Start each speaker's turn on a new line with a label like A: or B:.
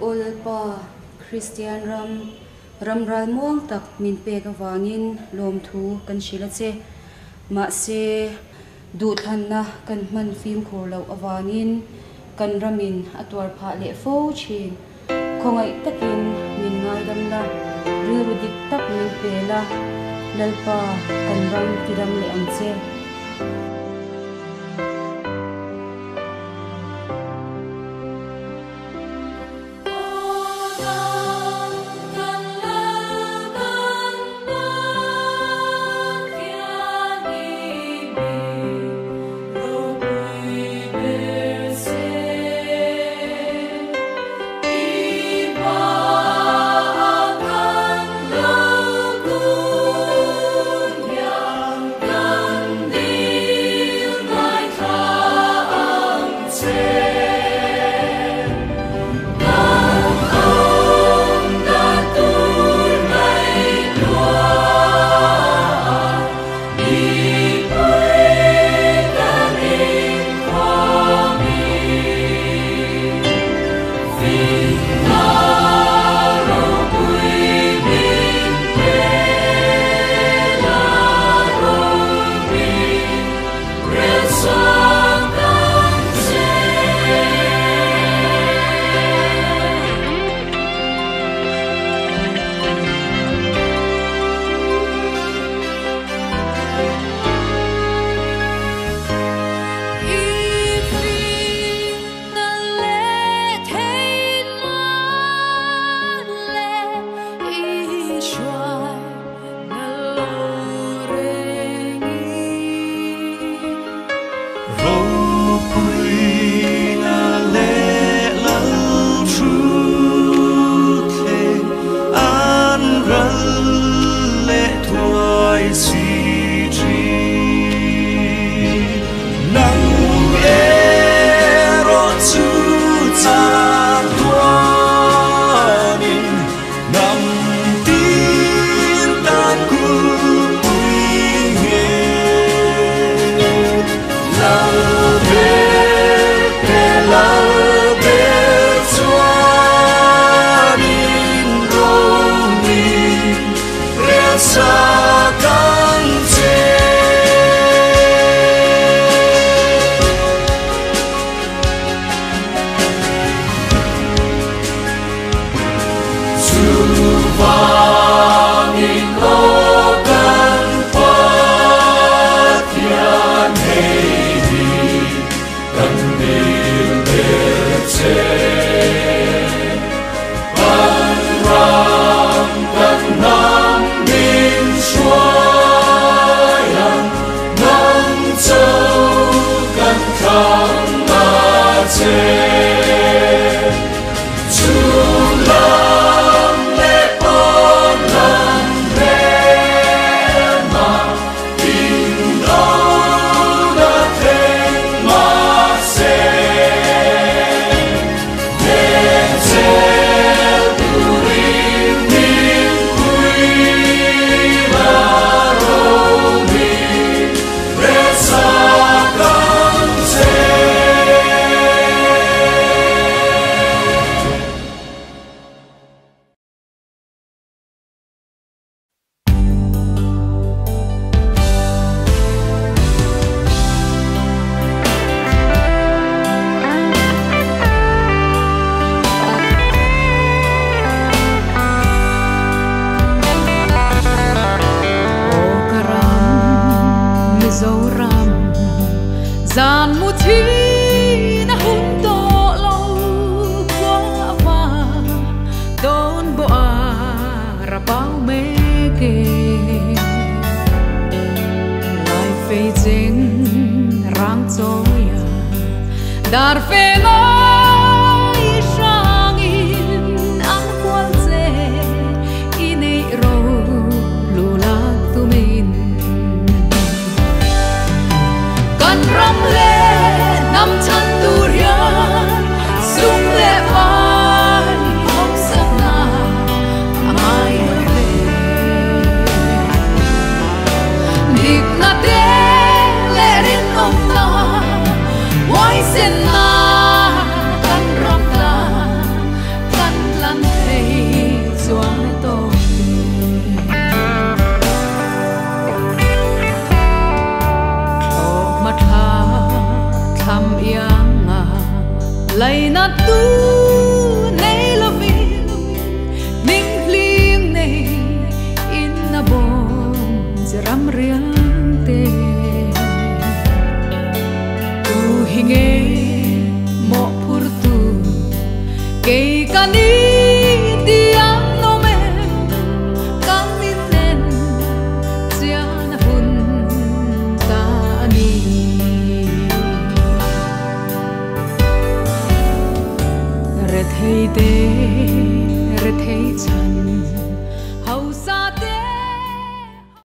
A: Aw Lalpa, Kristian ram, ram ralmuang tak min pek avangin lawmthu kan hrilh a che. Mahse, duhthlanna kan hman fimkhur loh avangin kan ramin a tuar phah leh fo thin. Khawngaih takin min ngaidam la, rilru dik tak min pe la, Lalpa kan ram tidam leh ang che.
B: Na te le rin om na, wai sen na. Laina tu nei lovin ning hlim nei in na bom che ram riang te.